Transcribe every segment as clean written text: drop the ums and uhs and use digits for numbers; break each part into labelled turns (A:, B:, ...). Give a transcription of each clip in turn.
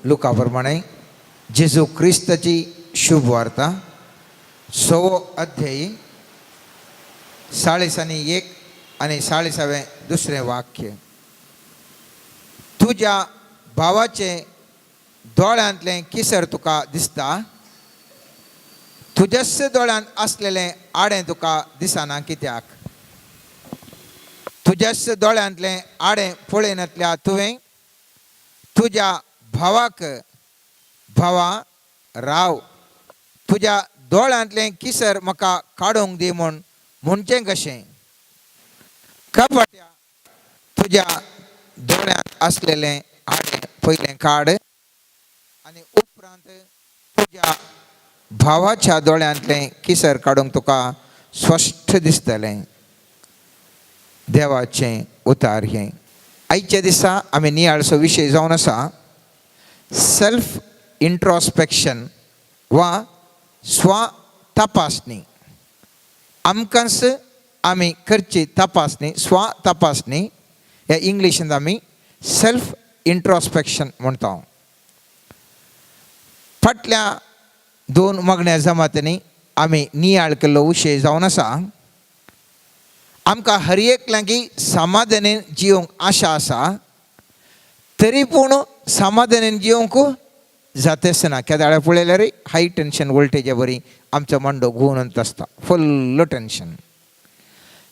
A: लुका प्रमाणे जेजू क्रिस्ताची शुभ वार्ता, सवो अध्यायी, 41 आनी 40वें दुसरें वाक्य. तुज्या भावाचे दोळ्यांतलें किसर तुका दिसता, तुज्याच दोळ्यांत आसलेलें आडें तुका दिसना कित्याक? तुज्याच दोळ्यांतलें आडें पळयनातल्या तुवें तुज्या भावाक, "भावा, राव, तुज्या दोळ्यांतलें किसर म्हाका काडूंक दी" म्हूण म्हणचें कशें? कपाट्या, तुज्या दोळ्यांत आसलेलें आडें पयलें काड आनी उपरांत तुज्या भावाच्या दोळ्यांतलें किसर काडूंक तुका स्पश्ट दिसतलें. देवाचें उतार हें. आयच्या दिसा आमी नियाळचो विशय जावन आसा सेल्फ इंट्रोस्पेक्शन वा स्व तपासणी. आमकांच आमी करची तपासणी, स्व तपासणी, ह्या इंग्लिशींत आमी सेल्फ इंट्रोस्पेक्शन म्हणटा. फाटल्या दोन मागण्या जमातींनी आमी नियाळ केल्लो विशय जावन आसा, आमकां हर एकल्यांकी समाधानेन जिवंक आशा आसा, तरी पूण समाधानेन जिवंक जातेच ना. केदाळा पळयल्यार हाय टेन्शन वोल्टेजा बरी आमचो मांडो घुंवून आसता, फुल्ल टेन्शन.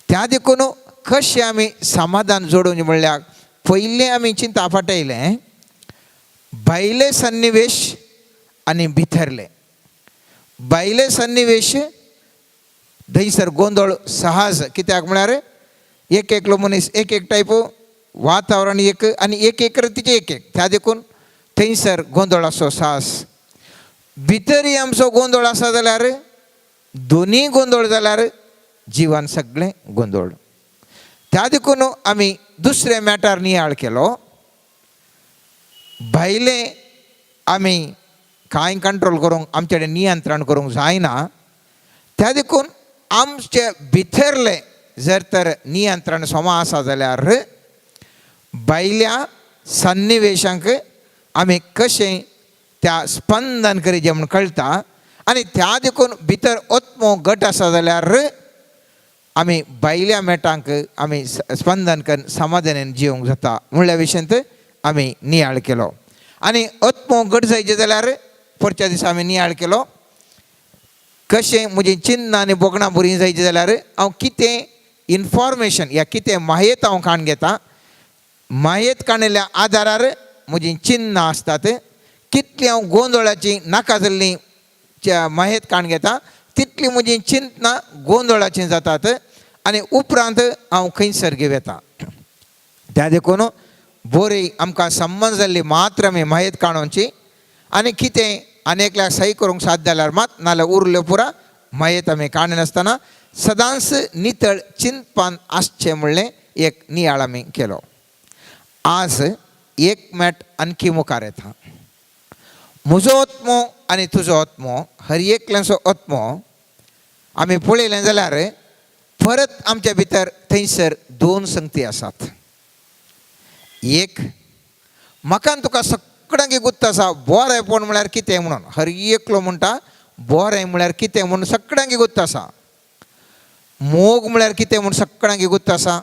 A: त्या देखून कशें आमी समाधान जोडून म्हणल्यार पयलें आमी चिंता फाटयलें भायले सन्निवेश आनी भितरले. भायले सन्निवेश थंयसर गोंदळ सहज. कित्याक म्हळ्यार एक एकलो मनीस एक एक टायप, वातावरण एक आनी एक एक तिचे एक एक. त्या देखून थंयसर गोंदळ आसो साहस. भितरय आमचो गोंदळ आसा जाल्यार, दोनूय गोंदळ जाल्यार जिवन सगळें गोंदळ. त्या देखून आमी दुसऱ्या मॅटर नियाळ केलो. भायलें आमी कांय कंट्रोल करूंक, आमचे कडेन नियंत्रण करूंक जायना. त्या देखून आमचे भितरलें जर तर नियंत्रण समा आसा जाल्यार भायल्या सन्निवेशांक आमी कशें त्या स्पंदन करीजे म्हूण कळटा. आनी त्या देखून भितर आत्मो घट आसा जाल्यार आमी भायल्या मेटांक आमी स्पंदन करून समाधानान जिवंक जाता म्हणल्या विशयांत आमी नियाळ केलो. आनी आत्मो घट जायचे जाल्यार पुढच्या दिसा आमी नियाळ केलो, कशें म्हजी चिन्नां आनी भोगणां बरीं जायची जाल्यार हांव कितें इन्फॉर्मेशन या कितें माहेत हांव काण घेता. माहेत काडिल्ल्या आदारार म्हजीं चिन्नां आसतात. कितलीं हांव गोंदळाची नाका जाल्लीं माहेत काण घेता, तितलीं म्हजीं चिंतनां गोंदळाचीं जातात आनी उपरांत हांव खंयसर घेवं येता. त्या देखून बरी आमकां संबंद जाल्ली मात्र आमी माहेत काडोवची आनी कितें आनी एकल्याक सही करूंक साध्य जाल्यार मात, नाल्यार उरल्यो पुरा माहेत आमी काडनासतना सदांच नितळ चिंतपान आसचें म्हणलें एक नियाळ आमी केलो. आज एक मॅट आणखी मुखार येता. म्हजो आत्मो आनी तुजो आत्मो, हर एकल्याचो आत्मो आमी पळयलें जाल्यार परत आमच्या भितर थंयसर दोन संगती आसात. एक म्हाका तुका सगळ्यांक गुत्त आसा बरेंपण म्हळ्यार कितें म्हणून. हर एकलो म्हणटा बरें म्हळ्यार कितें म्हणून सगळ्यांक गुत्त आसा. मोग म्हळ्यार कितें म्हूण सगळ्यांक गुत्त आसा.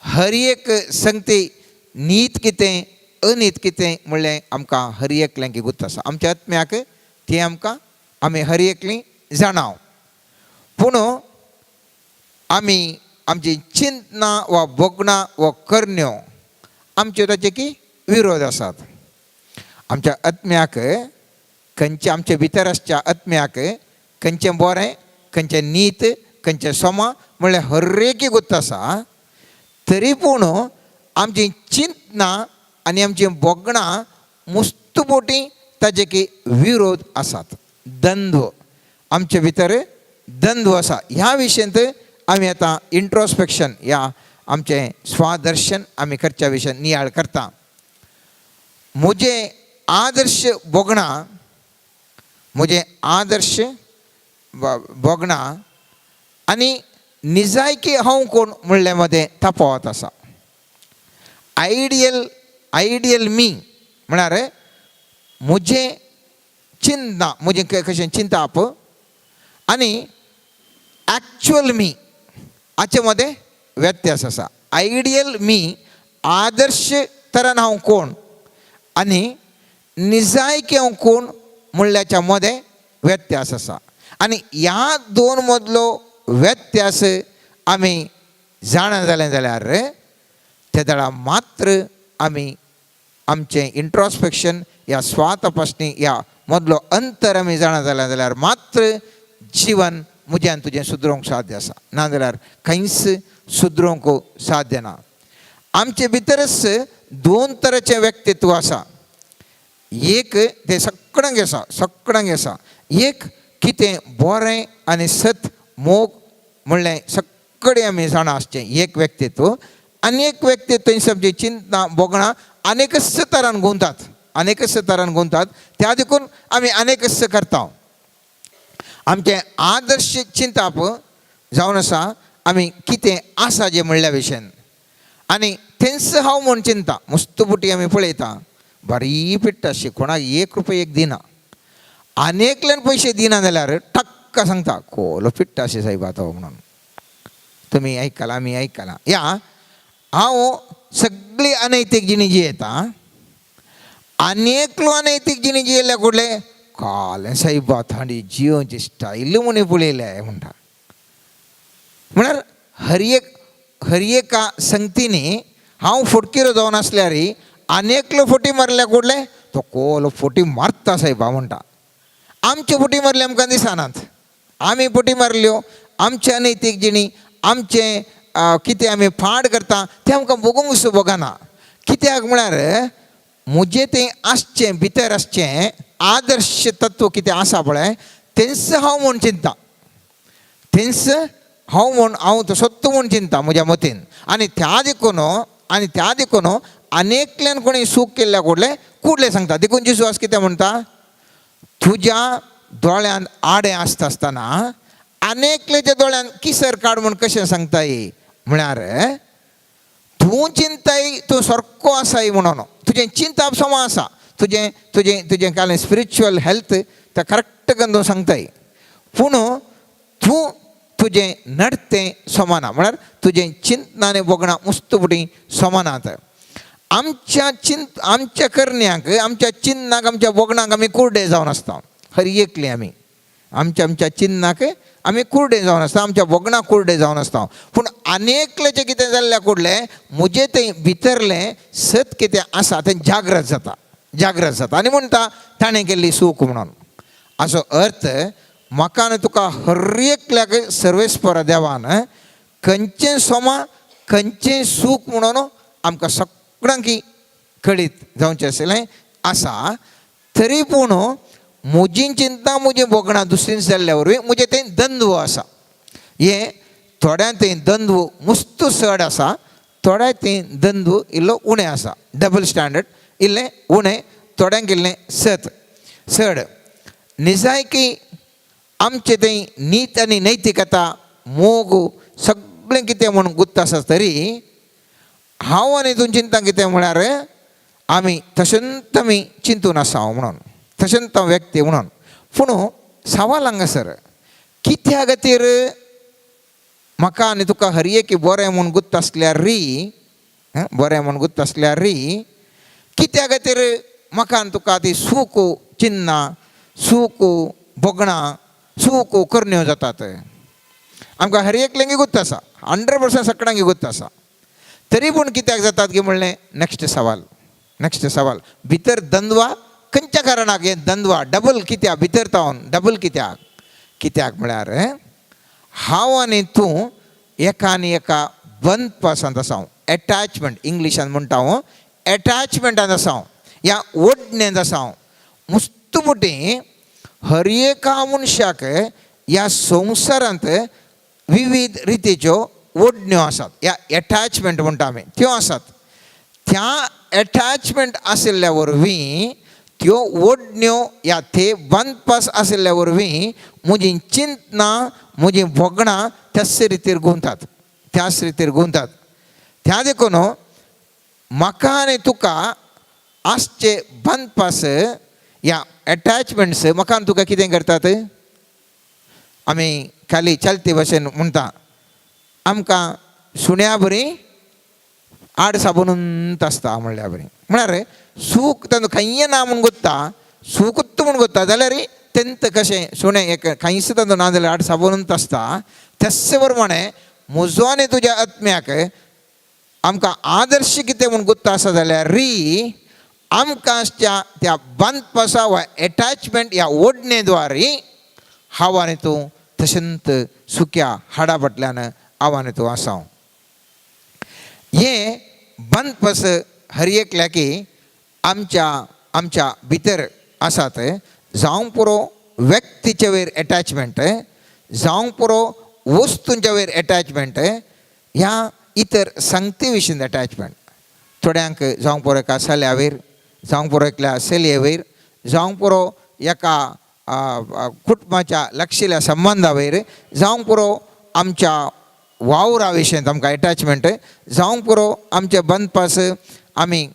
A: हर एक संगती नीत कितें, अनीत कितें म्हणलें आमकां हर एकल्यांक गुत्त आसा. आमच्या आत्म्याक ती आमकां आमी हर एकलीं जाणाव. पूण आमी आमची चिंतनां वा भोगणां वा करण्यो आमच्यो ताचे की विरोध आसात. आमच्या आत्म्याक खंयचे, आमचे भितर आसच्या आत्म्याक खंयचें बरें, खंयचें नीत, खंयचें समा म्हणल्यार हरेकी गुत्त आसा. तरी पूण आमची चिंतनां आनी आमचीं भोगणां मुस्त बोटी ताजे की विरोध आसात. द्वंद्व, आमचे भितर द्वंद्व आसा. ह्या विशयांत आमी आतां इंट्रोस्पेक्शन ह्या आमचें स्वादर्शन आमी करच्या विशयान नियाळ करता. म्हजें आदर्श भोगणां, म्हजें आदर्श भोगणां आनी निजायकी हांव कोण म्हणलें मदें तफावत आसा. आयडियल मी म्हळ्यार म्हजें चिंतना, म्हजें कशें चिंताप आनी एक्चुअल मी हाचे मदें व्यत्यास आसा. आयडियल मी, आदर्श तरान हांव कोण आनी निजायकी हांव कोण म्हणल्याच्या मदें व्यत्यास आसा. आनी ह्या दोन मदलो व्यत्यास आमी जाणा जालें जाल्यार ते वेळार मात्र आमी आमचें इंट्रोस्पेक्शन ह्या स्वातपासणी ह्या मदलो अंतर आमी जाणा जालें जाल्यार मात्र जिवन म्हजें आनी तुजें सुदरोवंक साध्य आसा, नाजाल्यार खंयच सुदरोवंक साध्य ना. आमचे भितरच दोन तरेचें व्यक्तित्व आसा. एक तें सगळ्यांक आसा, सगळ्यांक आसा. एक कितें बरें आनी सत मोग म्हणलें सगळें आमी जाणा आसचें एक व्यक्तित्व. आनी एक व्यक्तित्व थंय आमची चिंतना भोगणां अनेकच तरान गुंतात, अनेकच तरान गुंतात. त्या देखून आमी अनेकच करता. आमचें आदर्श चिंताप जावन आसा आमी कितें आसा जें म्हणल्या भशेन, आनी तेंच हांव म्हूण चिंता. मस्त पुटी आमी पळयता, बारी पेट्टा अशी, कोणाक एक रुपया एक दिना, आनी एकल्यान पयशे दिना जाल्यार टक्क सांगता कोलो पिट्टा अशें सायबा तो म्हणून. तुमी आयकलां, आमी आयकलां. ह्या हांव सगळी अनैतीक जिणी जियेता, आनी एकलो अनैतीक जिणी जियेल्ल्या कुडले कालें सायबा तांणी जियोवची स्टायल म्हूण पळयल्या म्हणटा. म्हळ्यार हर एका संगतीनी हांव फटकिरो जावन आसल्यार आनी एकलो फटी मारल्या कुडले तो कोलो फटी मारता सायबा म्हणटा. आमच्यो फटी मारल्यो आमकां दिसनात, आमी फटी मारल्यो आमचे अनैतीक जिणी, आमचें कितें आमी फाड करता तें आमकां भोगूंक सुद्दां भोगना. कित्याक म्हळ्यार म्हजें तें आसचें भितर आसचें आदर्श तत्व कितें आसा पळय तेंच हांव म्हूण चिंता, तेंच हांव म्हूण, हांव तो सत्व म्हूण चिंता म्हज्या मतीन. आनी त्या देखून, आनी त्या देखून आनी एकल्यान कोणी सूख केल्ल्या कुडलें कुडलें सांगता. देखून जिसू कितें म्हणटा, तुज्या दोळ्यांत आडें आसता आसतना आनी एकल्याच्या दोळ्यांत किसर काड म्हूण कशें सांगताय? म्हळ्यार तूं चिंताय तूं सारको आसाय म्हणून, तुजें चिंताप समा आसा, तुजें तुजें तुजें कालें स्पिरिच्युअल हेल्थ तें करेक्ट करून तूं सांगताय, पूण तूं तुजें नडतें समाना, म्हळ्यार तुजें चिंतना आनी भोगणां मुस्त फुटी समानात. आमच्या आमच्या करण्यांक, आमच्या चिन्नाक, आमच्या भोगणांक आमी कुर्डे जावन आसता. हर एकली आमी आमच्या आमच्या चिन्नाक आमी कुर्डे जावन आसता, आमच्या भोगणाक कुर्डे जावन आसता. पूण आनी एकल्याचें कितें जाल्ल्या कुडलें म्हजें तें भितरलें सत कितें आसा तें जाग्रत जाता, जाग्रत जाता आनी म्हणटा ताणें केल्ली सूख म्हणून. असो अर्थ म्हाका आनी तुका हर एकल्याक सर्वेस्पर देवान खंयचें सोमा खंयचें सूख म्हणून आमकां सगळ्यांक कळीत जावचें आशिल्लें आसा. तरी पूण म्हजी चिंता म्हजी भोगणां दुसरीं जाल्ल्या वरवीं म्हजें तें द्वंद्व आसा. हें थोड्यां तें द्वंद्व मुस्त चड आसा, थोड्या तें द्वंद्व इल्लो उणें आसा, डबल स्टँडर्ड इल्लें उणें, थोड्यांक इल्लें सत चड. निजायकी आमचें तें नीत आनी नैतिकता मोग सगळें कितें म्हूण गुत्त आसा, तरी हांव आनी तूं चिंता कितें म्हळ्यार आमी तशेंच आमी चिंतून आसा हांव म्हणून, तशेंच हांव व्यक्ती म्हणून. पूण सवाल हांगासर कित्या खातीर म्हाका आनी तुका हर एक बरें म्हूण गुत्त आसल्यार री, बरें म्हूण गुत्त आसल्यार री, कित्या खातीर म्हाका आनी तुका ती सूख चिन्नां, सूख भोगणां, सूख करण्यो जातात? आमकां हर एकल्यांक गुत्त आसा, 100% सगळ्यांक गुत्त आसा, तरी पूण कित्याक जातात की म्हणलें नेक्स्ट सवाल, नेक्स्ट सवाल. भितर द्वंद्वा खंयच्या कारणाक हें द्वंद्वा डबल कित्याक भितर तावन डबल कित्याक? कित्याक म्हळ्यार हांव आनी तूं एका आनी एका बंदपासांत आसा, एटॅचमेंट इंग्लिशान म्हणटा हांव, एटॅचमेंटांत आसा हांव, ह्या ओडणेंत आसा हांव. मुस्त फुटी हर एका मनशाक ह्या संवसारांत विविध रितीच्यो ओडण्यो आसात, ह्या एटॅचमेंट म्हणटा आमी त्यो आसात. त्या एटॅचमेंट आशिल्ल्या वरवीं त्यो ओडण्यो ह्या ते बंदपास आशिल्ल्या वरवीं म्हजी चिंतनां म्हजी भोगणां त्याच रितीर गुंतात, त्याच रितीर गुंतात. त्या देखून म्हाका आनी तुका आसचे बंदपास ह्या एटॅचमेंट्स म्हाका आनी तुका कितें करतात? आमी खाली चलते भशेन म्हणटा, आमकां सुण्या बरी आड साबून आसता म्हणल्या बरी. म्हळ्यार सूख तांकां खंय ना म्हूण गोत्ता, सुकूत म्हूण गोत्ता जाल्यार तेंत कशें सुणें एक खंयच तांचो ना जाल्यार आड साबून आसता. तशें प्रमाणे म्हजो आनी तुज्या आत्म्याक आमकां आदर्श कितें म्हूण गोत्ता आसा जाल्यार री आमकां आसच्या त्या बांदपासा वा एटॅचमेंट ह्या ओडणे द्वारे हांव आनी तूं तशेंच सुक्या हाडा फाटल्यान हांव आनी तूं आसा. हें बांदपास हर एकल्याकी आमच्या आमच्या भितर आसात. जावंक पुरो व्यक्तीचे वयर एटॅचमेंट, जावंक पुरो वस्तूंच्या वयर एटॅचमेंट, ह्या इतर संगती विशीं एटॅचमेंट. थोड्यांक जावंक पुरो एका चल्या वयर, जावंक पुरो एकल्या चलये वयर, जावंक पुरो एका कुटुंबाच्या लागशिल्ल्या संबंदा वयर, जावंक पुरो आमच्या वावरा विशीं आमकां एटॅचमेंट, जावंक पुरो आमचे बंदपास आमी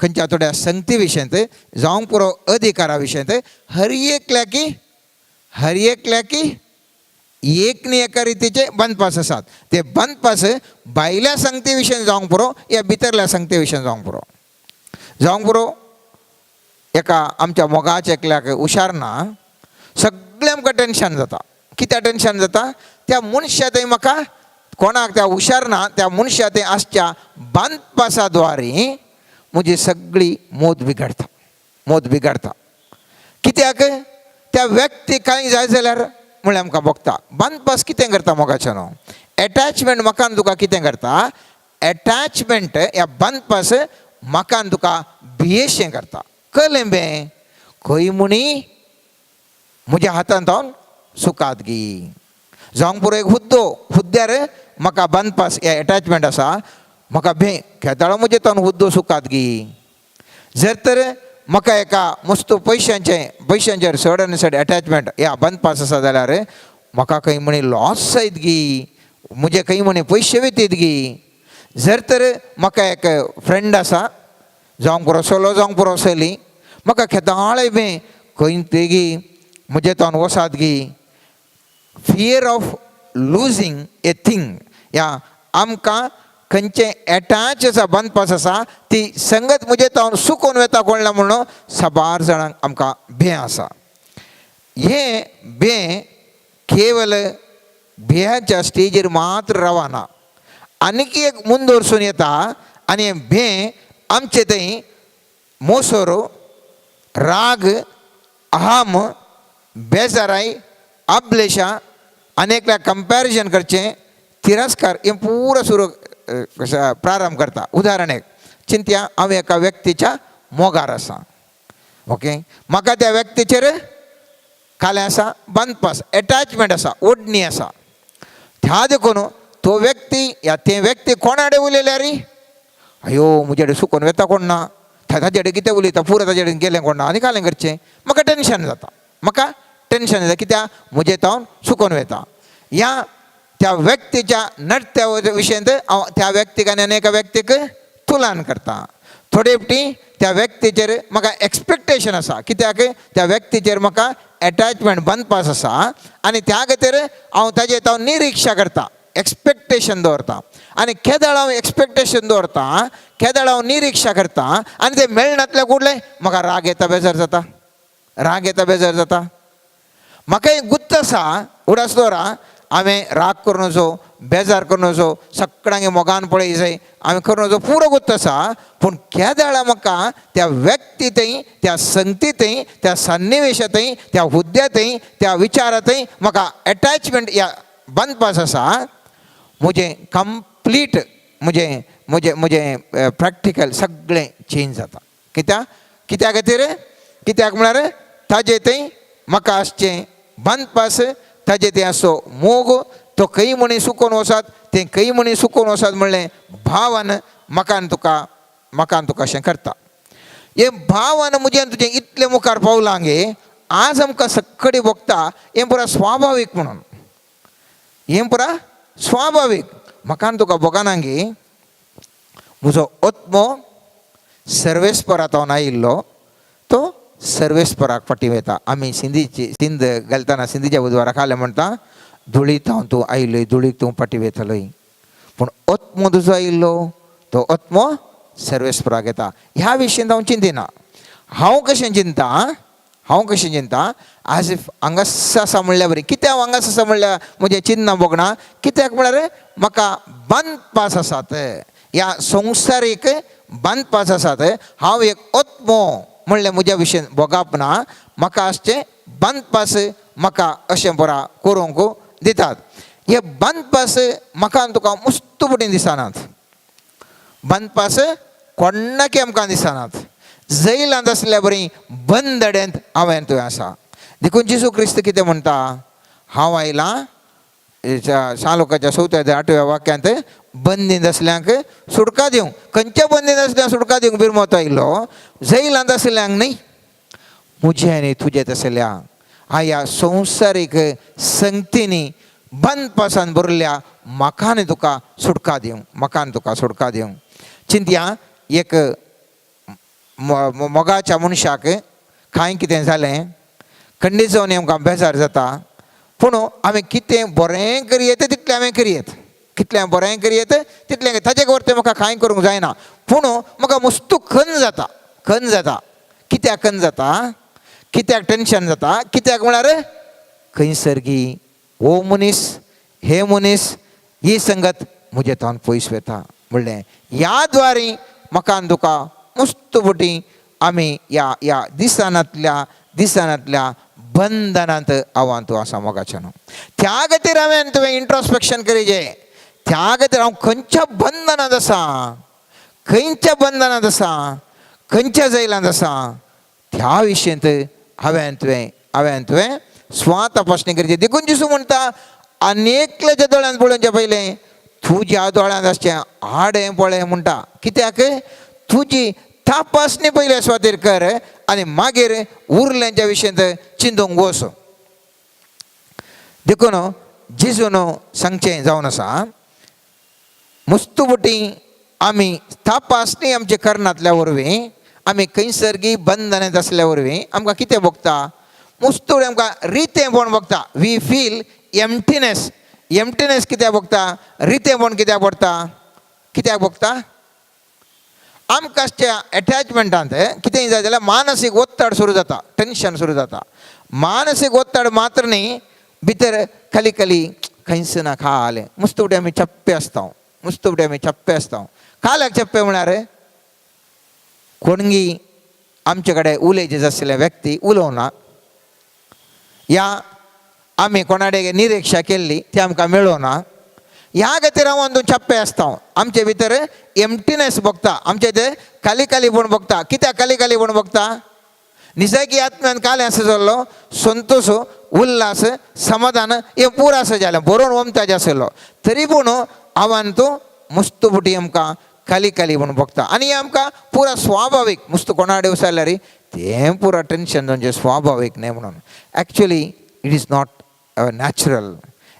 A: खंयच्या थोड्या संगती विशयांत, जावंक पुरो अधिकारा विशयांत. हर एकल्याकी हर एकल्याकी एक न्ही एका रितीचे बंदपास आसात. ते बंदपास भायल्या संगती विशयान जावंक पुरो या भितरल्या संगती विशयान जावंक पुरो. जावंक पुरो एका आमच्या मोगाच्या एकल्याक हुशार ना, सगळें आमकां टेंशन जाता. कित्याक टेंशन जाता? त्या मनशा थंय म्हाका कोणाक त्या हुशार ना त्या मनशा थंय आसच्या बांदपासा द्वारे म्हजी सगळी मोद बिगाडता, मोद बिगाडता. कित्याक त्या व्यक्ती कांय जाय जाल्यार म्हळ्यार आमकां भोगता. बांदपास कितें करता मोगाचें न्हू एटॅचमेंट म्हाका आनी तुका कितें करता? एटॅचमेंट ह्या बांदपास म्हाका आनी तुका भियेशें करता. कळ्ळें बे खंय म्हणी म्हज्या हातांत जावन सुकात गी. जावंक पुरो एक हुद्दो, हुद्द्यार म्हाका बांदपास हे एटॅचमेंट आसा, म्हाका भे खेताळो म्हजे तावन हुद्दो सुकात गी. जर तर म्हाका एका मस्त पयशांचें पयशांचेर चड आनी चड एटॅचमेंट ह्या बांदपास आसा जाल्यार म्हाका खंय म्हणी लॉस जायत गी, म्हजे खंय म्हणी पयशे वयतीत गी. जर तर म्हाका एक फ्रेंड आसा, जावंक पुरो चलो जावंक पुरो चली, म्हाका खेताळे बी खंय तेगी म्हजे तावन वसात गी. Fear of losing a thing ह्या आमकां खंयचें एटॅच आसा बांदपास आसा ती संगत म्हजे तावन सुकोवन वता कोण ना म्हणून साबार जाणांक आमकां भंय आसा. हें भंय केवल भंयाच्या स्टेजीर मात्र रावना, आनीक एक मुंदोरसून येता आनी हें भंय आमचे थंय मोसोर, राग, अहम, बेजाराय, अबलेशा आनी एकल्या कंपॅरिजन करचें, तिरस्कार हें पुरो सुरू प्रारंभ करता. उदाहरण एक चिंतया, हांव एका व्यक्तीच्या मोगार आसा, ओके, म्हाका त्या व्यक्तीचेर खालें आसा बांदपास एटॅचमेंट आसा, ओडणी आसा. त्या देखून तो व्यक्ती या ते व्यक्ती कोणा कडेन उलयल्यार अयो म्हजे कडेन सुकोन वता कोण ना, ताजे कडेन कितें उलयता पुरो ताजे कडेन गेलें कोण ना आनी कालें करचें, म्हाका टेंशन जाता, म्हाका टेंशन जाता कित्याक म्हजें तावन सुकोन वता. ह्या त्या व्यक्तीच्या नडत्या विशयांत हांव त्या व्यक्तीक आनी एका व्यक्तीक तुलन करता. थोडे फावटी त्या व्यक्तीचेर म्हाका एक्सपेक्टेशन आसा, कित्याक त्या व्यक्तीचेर म्हाका एटॅचमेंट बांदपास आसा आनी त्या खातीर हांव ताजेर हांव निरिक्षा करता, एक्सपेक्टेशन दवरता. आनी केदळ हांव एक्सपेक्टेशन दवरता, केदळ हांव निरिक्षा करता आनी तें मेळनातल्या कुडलें म्हाका राग येता, बेजार जाता, राग येता, बेजार जाता. म्हाका एक गुत्त आसा, उडास दवरा, हांवें राग करून वचो, बेजार करून वचो, सगळ्यांक मोगान पळय जाय हांवें करून वचो, पुरो गुत्त आसा. पूण केदळा म्हाका त्या व्यक्ती थंय, त्या संगती थंय, त्या सन्निवेशा थंय, त्या हुद्द्या थंय, त्या विचारा थंय म्हाका एटॅचमेंट ह्या बांदपास आसा, म्हजें कंप्लीट म्हजें म्हजें म्हजें प्रॅक्टिकल सगळें चेंज जाता. कित्याक कित्या खातीर? कित्याक म्हळ्यार ताजे थंय म्हाका आसचें बांदपास, ताजे थंय आसचो मोग, तो खंय म्हणी सुकोवन वचात, तें खंय म्हणी सुकोवन वचात म्हणलें भावन म्हाका आनी तुका, म्हाका आनी तुका अशें करता. हें भावन म्हजें आनी तुजें इतलें मुखार पावलां गे, आज आमकां सक्कडी भोगता हें पुरा स्वाभावीक म्हणून, हें पुरा स्वाभावीक. म्हाका आनी तुका भोगना गे, म्हजो आत्मो सर्वेस्परांत आयिल्लो तो सर्वेस्पराक फाटीं वता. आमी सिंधीची सिंध घालतना सिंधीच्या बुधवारा खालें म्हणटा, धुळीत हांव तूं आयलोय, धुळीक तूं फाटीं वतलोय, पूण आत्मो तुजो आयिल्लो तो आत्मो सर्वेस्पराक येता. ह्या विशयेन हांव चिंतिना. हांव कशें चिंता, हांव कशें चिंता, एज if हांगास आसा म्हणल्यार बरी. कित्याक हांव हांगास आसा म्हणल्यार म्हजें चिंतना भोगना? कित्याक म्हळ्यार म्हाका बांदपास आसात, ह्या संवसारीक बांदपास आसात. हांव एक आत्मो म्हणलें म्हज्या विशयेन भोगप ना. म्हाका आसचें बांदपास म्हाका अशें बरा करूंक दितात. हे बांदपास म्हाका आनी तुका मुस्त पटीन दिसनात. बांदपास कोण्णाकी आमकां दिसनात. जैलांत आसल्या बरी बंदडेंत हांवें तुवें आसा. देखून जेजू क्रिस्त कितें म्हणटा, हांव आयलां सालोकाच्या चवथ्या आठव्या वाक्यांत बंदींत आसल्यांक सुटका दिवंक. खंयच्या बंदींत आसल्यांक सुटका दिवंक बिरमोत आयिल्लो? जैलांत आसल्यांक न्ही, म्हजें आनी तुजें तसल्या ह्या संवसारीक संगतींनी बंदपासान भरिल्ल्या म्हाका आनी तुका सुटका दिवंक, म्हाका आनी तुका सुटका दिवंक. चिंतया, एक मोगाच्या मनशाक कांय कितें जालें, खंडीत जावन आमकां बेजार जाता. पूण हांवें कितें बरें करयेत तितलें हांवें करयेत, कितलें बरें करयेत तितलें, ताजे वरतें म्हाका कांय करूंक जायना. पूण म्हाका मुस्तू खन जाता, खन जाता. कित्याक खन जाता? कित्याक टेंशन जाता? कित्याक म्हळ्यार खंयसर गी हो मनीस, हे मनीस, ही संगत म्हजे तावन पयस वता म्हणलें. ह्या द्वारी म्हाका आनी तुका मुस्त फुटी आमी ह्या ह्या दिसनातल्या दिसनातल्या बंधनांत हांव तूं आसा मोगाच्यान. त्या खातीर हांवें तुवें इंट्रोस्पेक्शन करीजे. त्या खातीर हांव खंयच्या बंधनांत आसा, खंयच्या बंधनांत आसा, खंयच्या जैलांत आसा, त्या विशयंत हांवें तुवें स्वतपासणी करची. देखून जेजू म्हणटा, आनी एकल्याच्या दोळ्यांत पळोवचें पयलें तुज्या दोळ्यांत आसचें आडें पळय म्हणटा. कित्याक? तुजी तपासणी पयले स्वातीर कर आनी मागीर उरल्यांच्या विशयंत चिंतूंक वच. देखून जेजून सांगचें जावन आसा, मुस्तुबटी आमी तपासणी आमचे करनातल्या वरवीं, आमी खंयसरगी बंधनांत आसल्या वरवीं आमकां कितें भोगता? मुस्तुड आमकां रितेंपण भोगता. We feel emptiness. Emptiness कित्याक भोगता? रितेंपण कित्याक पडटा? कित्याक भोगता? आमकां आसच्या एटॅचमेंटांत कितेंय जाय जाल्यार मानसीक ओत्ताड सुरू जाता, टेंशन सुरू जाता. मानसीक ओत्ताड मात्र न्ही, भितर खाली खाली खंयच ना खालें मुस्तुबटे आमी चप्पे आसता, मुस्तुबटे आमी चप्पे आसता. काल्याक चप्पे म्हळ्यार कोणगी आमचे कडेन उलयचे आसले व्यक्ती उलोवना, या आमी कोणाडे निरिक्षा केल्ली ती आमकां मेळोना, ह्या खातीर हांव अंदू चप्पे आसता. आमचे भितर एम्प्टीनेस भोगता, आमचे ते खाली खालीपण भोगता. कित्याक खाली खालीपण भोगता? निसर्गी आत्म्यान कालें आसा जाल्लो संतोश, उल्हास, समाधान हें पुरो आसा जालें बरोवन वमताजें आसलो, तरी पूण हांवान तूं मुस्तुबुटी आमकां खाली खाली म्हूण भोगता. आनी हें आमकां पुरा स्वाभावीक. मुस्त कोणा विचारल्यार तें पुरा टेंशन जावचें स्वाभावीक न्हय म्हणून. Actually it is not natural.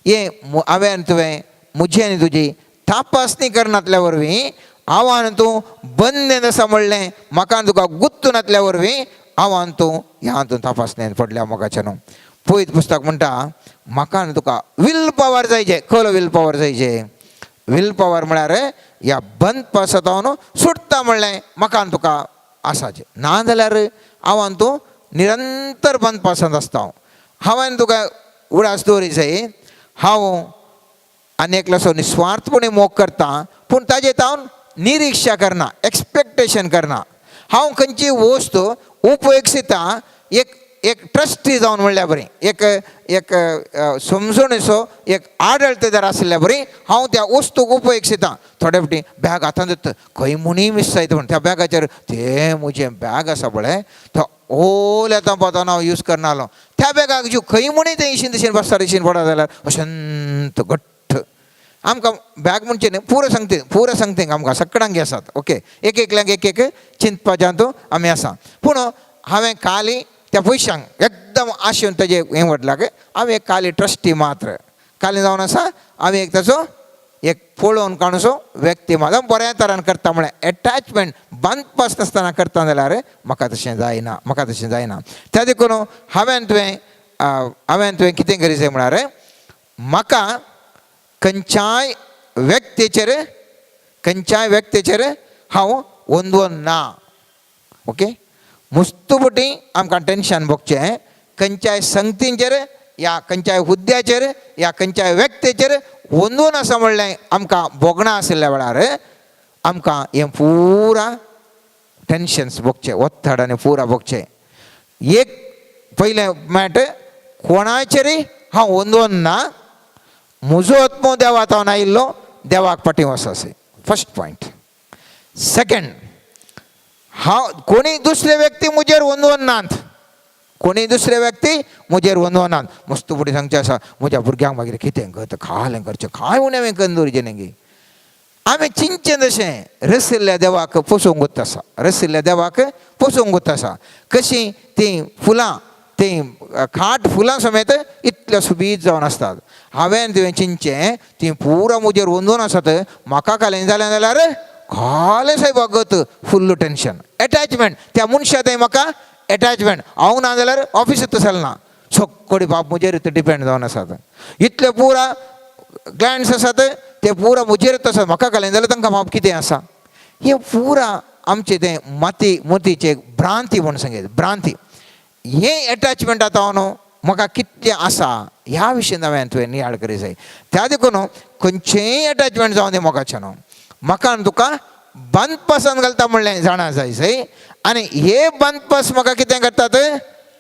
A: हें हांवें आनी तुवें, म्हजी आनी तुजी तपासणी करनातल्या वरवीं, हांव आनी तूं बंद आसा म्हणलें म्हाका आनी तुका गुत्तू नातल्या वरवीं, हांव आनी तूं ह्या हातूंत तपासणेन पडल्या मोगाचें न्हू. पयत पुस्तक म्हणटा, म्हाका आनी तुका will power जायचे. खलो will power जायचे? Will power म्हळ्यार ह्या बंद पासत सुटता म्हणलें म्हाका आनी तुका आसाचें. ना जाल्यार हांव आनी तूं निरंतर बंद पासांत आसता. हांव आनी तुका उडास दवरी जाय, हांव आनी एकलोसो निस्वार्थपणे मोग करता, पूण ताजे हांव निरिक्षा करना, एक्सपेक्टेशन करना. हांव खंयची वस्तू उपयोगिता एक एक ट्रस्टी जावन म्हणल्यार बरी, एक एक समजणेचो एक आडळतेदार आशिल्ल्या बरी हांव त्या वस्तूक उपयोगिता. थोडे फावटी बॅग हातांत दिता, खंय मुनी मिस जायत म्हण त्या बॅगाचेर तें म्हजें बॅग आसा पळय, तो ओल येता पोतान हांव यूज करनालो. त्या बॅगाक जीव खंय मुनी तें इशीन तशीन बसता, इशीन पडत जाल्यार अशंत घट्ट आमकां बॅग म्हणचें न्ही, पुरो सांगते, पुरो सांगते. आमकां सगळ्यांक आसात, ओके, एक एकल्यांक एक एक चिंतपाच्या आमी आसा. पूण हांवें काली त्या पयशांक एकदम आशेवन तेजें हें म्हटलां, हांव एक काली ट्रस्टी मात्र काली जावन आसा. हांवें एक ताचो एक पळोवन काणसो व्यक्ती म्हाजो बऱ्या तरान करता म्हळ्यार एटॅचमेंट बांदपास नासतना करता जाल्यार म्हाका तशें जायना, म्हाका तशें जायना. त्या देखून हांवें तुवें कितें करी जाय म्हळ्यार म्हाका खंयच्याय व्यक्तीचेर, खंयच्याय व्यक्तीचेर हांव वंदवन ना. ओके, मुस्तुबटी आमकां टेंशन भोगचें खंयच्याय संगतींचेर या खंयच्याय हुद्द्याचेर या खंयच्याय व्यक्तीचेर वंदून आसा म्हणलें आमकां भोगणा आशिल्ल्या वेळार आमकां हें पुरा टेंशन्स भोगचें, ओत्तड आनी पुरा भोगचें. एक पयलें मॅट कोणाचेरय हांव वंदोन ना, म्हजो आत्मो देवा हांव आयिल्लो, देवाक फाटीं वचपाचें, फर्स्ट पॉयंट. सेकंड, हांव कोणी दुसरे व्यक्ती म्हजेर वंदोन नात, कोणी दुसरे व्यक्ती म्हजेर वंदोनात. मस्त फुडें सांगचें आसा म्हज्या भुरग्यांक मागीर कितें गत खालें करचें कांय उणें हांवें कन्न दवरचें न्ही. आमी चिंतचें तशें रसिल्ल्या देवाक पोसोवंक वता आसा, रसिल्ल्या देवाक पोसोवंक वता आसा. कशीं तीं फुलां, तीं खाट फुलां समेत इतल्या सुबीत जावन आसतात. हांवें तुवें चिंतचें तीं पुरा म्हजेर वंदून आसात, म्हाका खालें जालें जाल्यार खालें सायबा गत, फुल्ल टेंशन एटॅचमेंट त्या मनशा थंय म्हाका एटॅचमेंट. हांव ना जाल्यार ऑफिसांत चलना, सगळी बाब म्हजेर डिपेंड जावन आसात. इतले पुरा क्लायंट्स आसात ते पुरा म्हजेरच आसात, म्हाका खालें जाल्यार तांकां बाब कितें आसा. हें पुरा आमचें तें माती मोतीचें भ्रांती म्हूण सांगें भ्रांती. हें एटॅचमेंट आतां न्हू म्हाका कितलें आसा ह्या विशयान हांवें तुवें नियाळ करी जाय. त्या देखून खंयचेंय एटॅचमेंट जावं दी मोगाचें न्हू, म्हाका आनी तुका बंदपासान घालता म्हणलें जाणा जाय सय. आनी हे बंदपास म्हाका कितें करतात,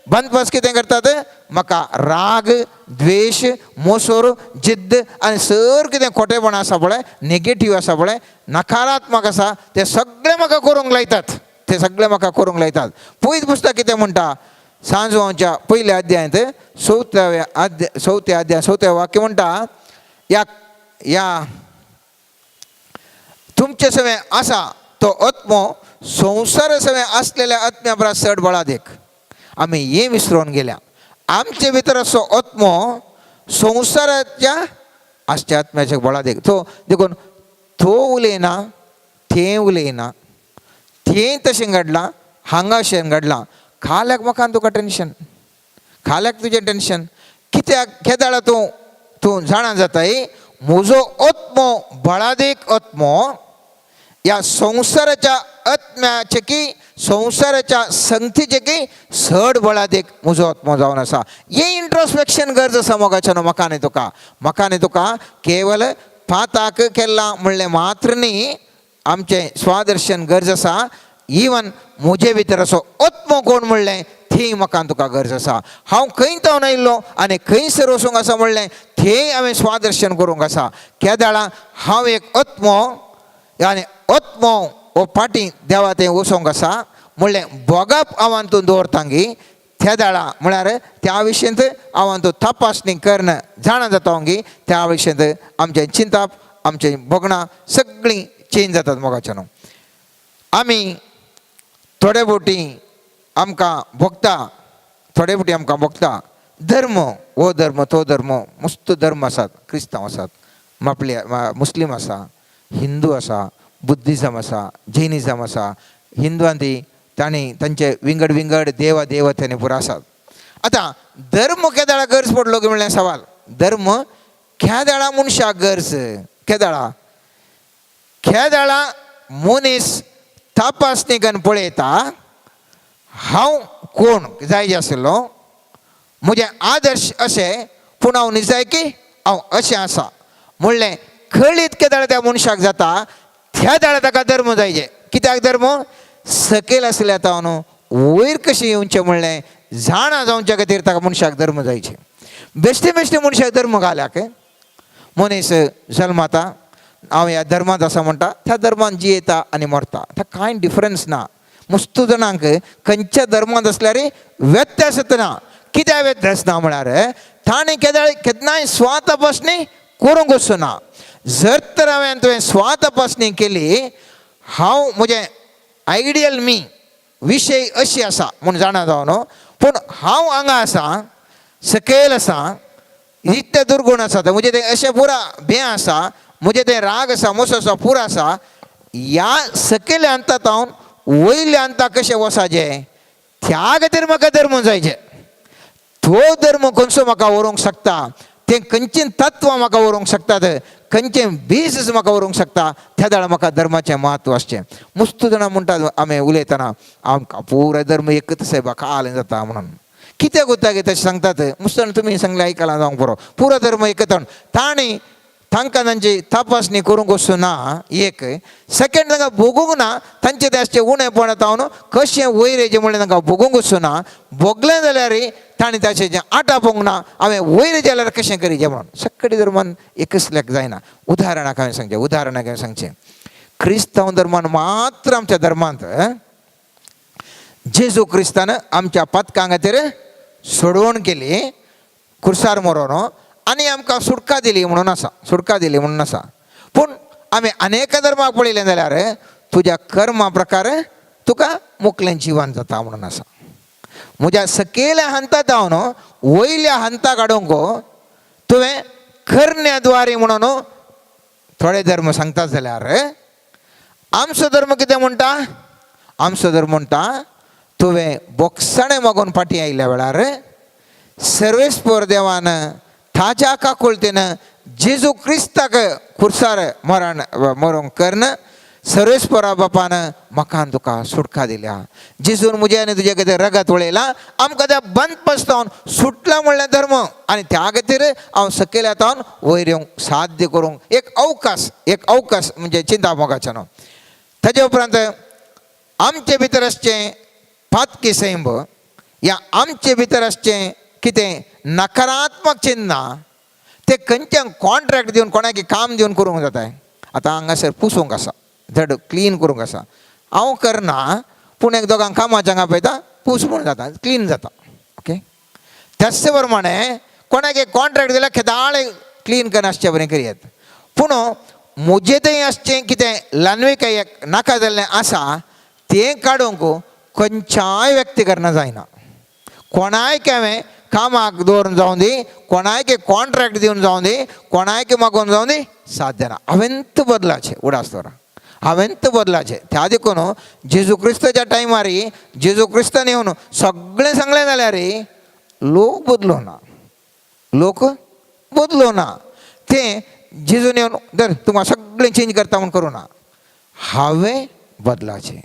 A: बंदपास कितें करतात, म्हाका राग द्वेश मोसोर जिद्द आनी सर कितें खोटेपण आसा पळय, नेगेटीव आसा पळय, नकारात्मक आसा, ते सगळे म्हाका करूंक लायतात, ते सगळे म्हाका करूंक लायतात. पयत पुस्तक कितें म्हणटा, सांजवांच्या पयल्या अध्यायांत चवथ्या अध्याय, चवथ्या अध्याय चवथ्या वाक्य म्हणटा, ह्या ह्या तुमचे सवें आसा तो आत्मो संवसारा सवें आसलेल्या आत्म्या परस चड बळादेक. आमी हें विसरून गेल्या, आमचे भितर असो आत्मो संवसाराच्या आसच्या आत्म्याच्या बळादेक. तो देखून तो उलयना, तें उलयना, तें तशें घडलां, हांगा अशें घडलां, खाल्याक म्हाका आनी तुका टेंशन, खाल्याक तुजें टेंशन कित्याक? केदाळा तूं तूं जाणा जाताय म्हजो आत्मो बळादेक आत्मो ह्या संवसाराच्या आत्म्याचे की संवसाराच्या संगतीचे की चड बळादेक म्हजो आत्मो जावन आसा. हें इंट्रोस्पेक्शन गरज आसा मोगाच्या न्हू म्हाका आनी तुका, म्हाका आनी तुका केवल पाताक केल्लां म्हणलें मात्र न्ही, आमचें स्वादर्शन गरज आसा. इवन म्हजे भितर असो आत्मो कोण म्हणलें थंय म्हाका आनी तुका गरज आसा. हांव खंय जावन आयिल्लो आनी खंयसर वचूंक आसा म्हणलें थंय हांवें स्वादर्शन करूंक आसा. केदाळा हांव एक आत्मो आनी आत्मो हो फाटीं देवा थंय वचोंक आसा म्हणलें भोगप हांव तूं दवरतांगी त्या दाळा म्हळ्यार त्या विशयंत हांव तूं तपासणी कर्ण जाणा जाता गी त्या विशयंत आमचें चिंताप आमचें भोगणां सगळीं चेंज जातात मोगाच्या न्हू. आमी थोडे बोटी आमकां भोगता, थोडे बोटी आमकां भोगता धर्म, हो धर्म तो धर्म, मस्त धर्म आसात, क्रिस्तांव आसात, मापले मुस्लीम आसा, हिंदू आसा, बुद्धिजम आसा, जैनिजम आसा. हिंदवान ती तांणी तांचे विंगड विंगड देवा देवतेनी पुरो आसात. आतां धर्म केदाळा गरज पडलो की म्हणल्यार सवाल, धर्म केदाळा मनशाक गरज केदाळा, केदाळा मनीस तपासणी करून पळयता हांव कोण जाय आशिल्लो, म्हजें आदर्श अशें, पूण हांव निजायकी हांव अशें आसा म्हणलें कळीत केदाळा त्या मनशाक जाता त्या दाळा ताका धर्म जायचे. कित्याक धर्म सकयल आसल्या आतां न्हू वयर कशें येवचें म्हणलें जाणा जावच्या खातीर ताका मनशाक धर्म जायचे. बेश्टे बेश्टे मनशाक धर्म घाल्याक मनीस जल्माता हांव ह्या धर्मांत आसा म्हणटा, त्या धर्मांत जियेता आनी मरता, ताका कांय डिफरन्स ना. मस्तू जाणांक खंयच्या धर्मांत आसल्यार व्यत्यास ना. कित्याक व्यत्यास ना म्हळ्यार ताणें केदाळ केन्नाय स्वातपासणी करूंक वचना. जर तर हांवें तुवें स्वातपासणी केली हांव म्हजें आयडियल मी विशय अशी आसा म्हूण जाणा जावन न्हू, पूण हांव हांगा आसा सकयल आसा, इतले दुर्गुण आसा म्हजें तें अशें पुरा भें आसा म्हजें तें राग आसा, मोसो आसा, पुरो आसा, ह्या सकयल्या हंता जावन वयल्या हंता कशें वसाचें त्या खातीर म्हाका धर्म जायचे. तो धर्म खंयचो म्हाका व्हरूंक शकता, तें खंयचीं तत्वां म्हाका व्हरूंक शकतात, खंयचें बीज म्हाका व्हरूंक शकता, त्या वेळार म्हाका धर्माचें म्हत्व आसचें. मुस्तू जाणां म्हणटात आमी उलयतना आमकां पुराय धर्म एकच सायबा काल जाता म्हणून. कित्याक उरता तशें सांगतात मुस्तू जाणां, तुमी सांगलें आयकलां जावंक पुरो, पुरो धर्म एकच. तांणी तांकां तांची तपासणी करूंक वचूं ना, एक सेकेंड तांकां भोगूंक ना, तांचे तें आसचें उणेपण जावन कशें वयर येयचें म्हणलें तांकां भोगूंक वचूं ना. भोगलें जाल्यार तांणी ताचें जें आटापोवंक ना, हांवें वयर जाल्यार कशें करीचें म्हणून. सगळे धर्मान एकच लेख जायना. उदाहरणाक हांवें सांगचें, उदाहरणाक हांवें सांगचें, क्रिस्तांव धर्मान मात्र आमच्या धर्मांत जेजू क्रिस्तान आमच्या पातकां खातीर सोडवण केली खुर्सार मरोन आनी आमकां सुटका दिली म्हणून आसा, सुटका दिली म्हणून आसा. पूण आमी अनेक धर्माक पळयलें जाल्यार तुज्या कर्मा प्रकार तुका मुकलें जिवन जाता म्हणून आसा. म्हज्या सकयल्या हंता जावन वयल्या हंता काडूंक तुवें करण्या द्वारे म्हणून थोडे धर्म सांगता जाल्यार आमचो धर्म कितें म्हणटा, आमचो धर्म म्हणटा तुवें बोगसाणें मागून फाटीं आयिल्ल्या वेळार सर्वेस्पर देवान ताज्या काकुळतेन जेजू क्रिस्ताक खुर्सार मरण मरूंक करून सर्वेस्परा बापान म्हाका आनी तुका सुटका दिल्या. जेजून म्हजें आनी तुजे खातीर रगत वळयलां, आमकां त्या बंद पसतावन सुटला म्हणल्यार धर्म. आनी त्या खातीर हांव सकयल्या तावन वयर येवंक साध्य करूंक एक अवकाश, एक अवकाश म्हणजे चिंता मोगाचें न्हू. ताजे उपरांत आमचे भितर आसचें पातकी सैंब या आमचे भितर आसचें कितें नकारात्मक चिन्नां ते खंयच्यान कॉन्ट्रॅक्ट दिवन कोणाक काम दिवन करूंक जाता. आतां हांगासर पुसूंक आसा, धड क्लीन करूंक आसा, हांव करना पूण एक दोगांक कामाच्या हांगा पळयता पूस म्हूण जाता, क्लीन जाता. ओके, त्याच प्रमाणे कोणाक एक कॉन्ट्रॅक्ट दिल्यार खेदाळे क्लीन करनासचे बरें करयत. पूण म्हजें थंय आसचें कितें ल्हानविकाय एक नाका जाल्लें आसा तें काडूंक खंयच्याय व्यक्ती करना जायना. कोणायक हांवें कामाक दवरून जावं दी, कोणायक कॉन्ट्रॅक्ट दिवन जावं दी, कोणायक मागोवन जावं दी, साध्य ना. हांवेंत बदलाचें उडास दवरा, हांवेंत बदलाचें. त्या देखून जेजू क्रिस्ताच्या टायमार जेजू क्रिस्तान येवन सगळें सांगलें जाल्यार लोक बदलो ना, लोक बदलो ना. तें जेजून येवन धर तुमकां सगळें चेंज करता म्हूण करूं ना, हांवें बदलाचें.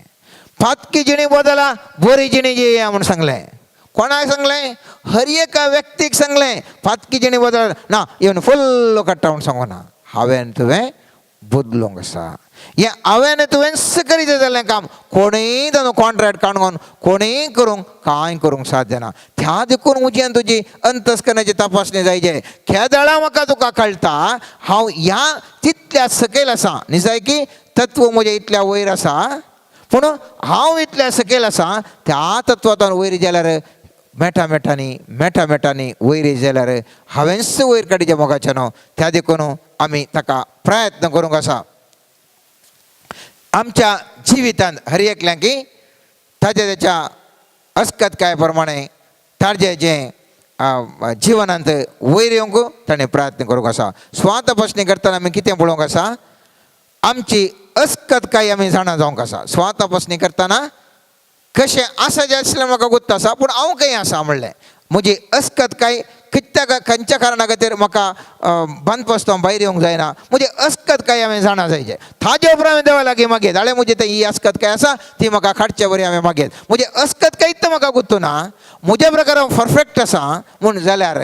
A: पातकी जिणी बदला बरी जिणी जिया म्हूण सांगलें. कोणाक सांगलें? हर एका व्यक्तीक सांगलें पातकी जिणी बदल ना येवन फुल्ल काडटा म्हूण सांगू ना. हांवें तुवें बदलूंक आसा. हें हांवें तुवें करीत जाल्लें काम कोणूय ताजो कॉन्ट्रॅक्ट काडून कोणूय करूंक कांय करूंक साध्य ना. त्या देखून म्हजी आनी तुजी अंतस्करणाची तपासणी जायचे. खेदाळा म्हाका तुका कळटा हांव ह्या तितल्या सकयल आसा, निजायकी तत्व म्हजें इतल्या वयर आसा पूण हांव इतल्या सकयल आसा. त्या तत्वांतल्यान वयर जाल्यार मेटा मेटांनी मेटा मेटांनी वयर जाल्यार हांवेंच वयर काडीचें मोगाचें न्हू. त्या देखून आमी ताका प्रयत्न करूंक आसा. आमच्या जिवितांत हर एकल्यांकी ताच्या ताच्या अस्कतकाय प्रमाणे ताजें जें जिवनांत वयर येवंक ताणें प्रयत्न करूंक आसा. स्वातपासणी करतना आमी कितें पळोवंक आसा, आमची अस्कतकाय आमी जाणा जावंक आसा. स्वातपासणी करतना कशें आसा जें आसलें म्हाका गुत्त आसा पूण हांव खंय आसा म्हणलें म्हजी अस्कतकाय कित्याक खंयच्या कारणा खातीर म्हाका बंद पसतो भायर येवंक जायना, म्हजी अस्कतकाय हांवें जाणा जायचें. ताजे उपरांत हांवें देवा लागीं मागयत जाल्यार म्हजी ती ही अस्कतकाय आसा ती म्हाका काडचे बरी हांवें मागयत. म्हजी अस्कतकायच म्हाका गुत्तू ना, म्हज्या प्रकार हांव परफेक्ट आसा म्हूण जाल्यार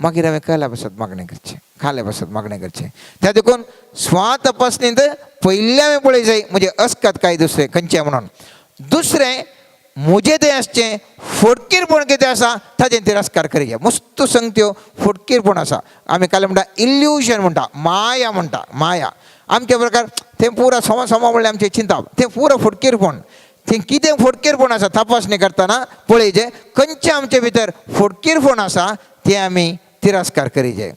A: मागीर हांवें काल्या पासत मागणें करचें, काल्या पासत मागणें करचें. त्या देखून स्वातपासणींत पयलीं हांवें पळय जाय म्हजें अस्कतकाय दुसरें खंयचें म्हणून. दुसरें म्हजें तें आसचें फटकीरपण कितें आसा ताजें तिरस्कार करचें. मस्त संगत्यो फटकीरपण आसा, आमी काल म्हणटा इल्युजन म्हणटा, माया म्हणटा, माया आमच्या प्रकार तें पुरा समा समा म्हणल्यार आमचें चिंताप तें पुरा फटकीरपण. तें कितें फटकीरपण आसा तपासणी करतना पळयचें खंयचें आमचे भितर फटकीरपण आसा तें आमी तिरस्कार करीचें.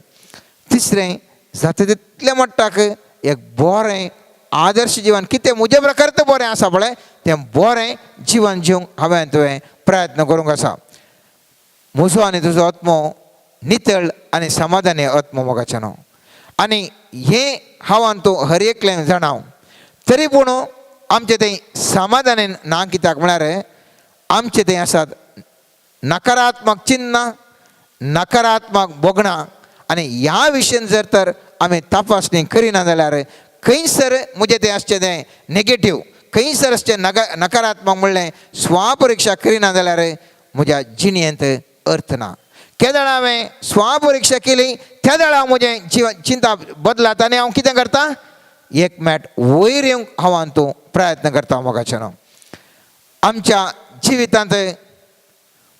A: तिसरें जाता तितलें मट्टाक एक बरें आदर्श जिवन कितें म्हज्या प्रकार तें बरें आसा पळय तें बरें जिवन जिवंक हांवें तुवें प्रयत्न करूंक आसा. म्हजो आनी तुजो आत्मो नितळ आनी समाधानी आत्मो मोगाचें न्हू. आनी हें हांव आनी तूं हर एकल्यान जाणाव. तरी पूण आमचें तें समाधानेन ना, कित्याक म्हळ्यार आमचें तें आसात नकारात्मक चिन्नां, नकारात्मक भोगणां. आनी ह्या विशयान जर तर आमी तपासणी करिना जाल्यार खंयसर म्हजें तें आसचें तें नेगेटीव, खंयसर आसचें नकारात्मक म्हणलें स्वापरिक्षा करिना जाल्यार म्हज्या जिणेंत अर्थ ना. केदळ हांवें स्वापरिक्षा केली त्या वेळार हांव म्हजें जिवन चिंता बदलात आनी हांव कितें करता, एक मेट वयर येवंक हांव आनी तूं प्रयत्न करता. मोगाचें आमच्या जिवितांत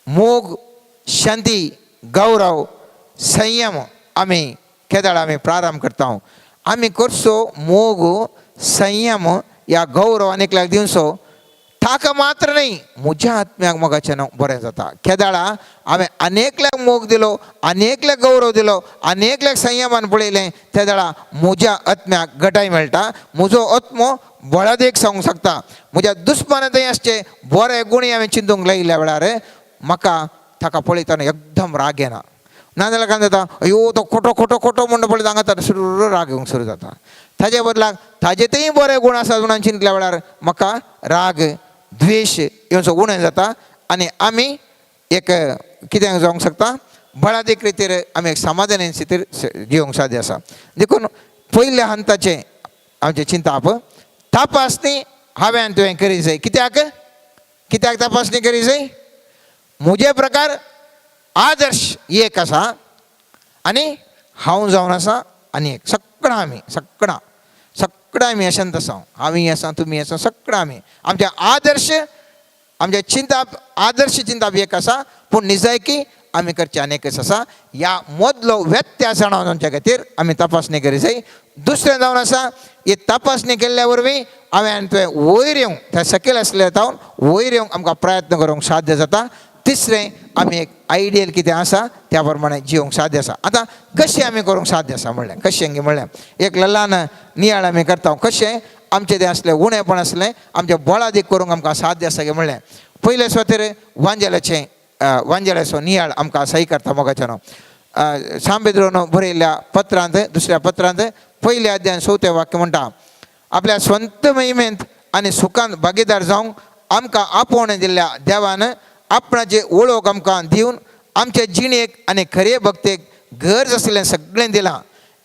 A: मोग, शांती, गौरव, संयम आमी केदळ आमी प्रारंभ करता. आमी करचो मोग, संयम या गौरव आनी एकल्याक दिवचो ताका मात्र न्हय, म्हज्या आत्म्याक मोगाचें बरें जाता. केदाळा हांवें अनेकल्याक मोग दिलो, अनेकल्याक गौरव दिलो, अनेकल्याक संयमान पळयलें, त्या वेळा म्हज्या आत्म्याक घटाय मेळटा, म्हजो आत्मो बळादेक सांगूंक शकता. म्हज्या दुस्माना थंय आसचे बरे गुणी हांवें चिंतूंक लायिल्ल्या वेळार म्हाका ताका पळयतना एकदम राग येना. नाजाल्यार काय जाता, अयो तो खोटो खोटो खोटो म्हणून पळयता हांगा सुरू राग येवंक सुरू जाता. ताजे बदलाक ताजे तेय बरे गूण आसात म्हणून चिंतल्या वेळार म्हाका राग, द्वेश येवचो उणें जाता आनी आमी एक कितें जावंक शकता, बळादीक रितीर आमी एक समाधानी स्थितीर जिवंक साध्य आसा. देखून पयल्या हंताचें आमचें चिंताप तपासणी हांवें आनी तुवें करी जाय. कित्याक कित्याक तपासणी करी जाय? म्हजे प्रकार आदर्श एक आसा आनी हांव जावन आसा आनी एक सगळां आमी सगळां सगळां आमी अशेंच आसा. हांव आसा, तुमी आसा, सगळां आमी आमचे आदर्श, आमचे चिंताप, आदर्श चिंताप एक आसा, पूण निजायकी आमी करचे अनेकच आसा. ह्या मदलो व्यत्यास जाणावन आमच्या खातीर आमी तपासणी करी जाय. दुसरें जावन आसा, ही तपासणी केल्ल्या वरवीं हांवें आनी तुवें वयर येवंक, त्या सकयल आसल्या जावन वयर येवंक आमकां प्रयत्न करूंक साध्य जाता. तिसरें, आमी एक आयडियल कितें आसा त्या प्रमाणे जिवंक साध्य आसा. आतां कशें आमी करूंक साध्य आसा म्हणलें, कशें म्हणलें एक ल्हान नियाळ आमी करता. कशें आमचें तें आसलें उणेपण आसलें आमचें बळादीक करूंक आमकां साध्य आसा की म्हणलें. पयले सुवातेर वांजेलाचें वांजेलाचो नियाळ आमकां सही करता मोगाच्यानो. सांबेद्रोन बरयल्ल्या पत्रांत, दुसऱ्या पत्रांत पयल्या अध्याय चवथें वाक्य म्हणटा, आपल्या स्वंत महिमेंत आनी सुखांत भागीदार जावंक आमकां आपोवणें दिल्ल्या देवान आपणाची वळख आमकां दिवन आमचे जिणेक आनी खरे भक्तेक गरज आशिल्लें सगळें दिलां.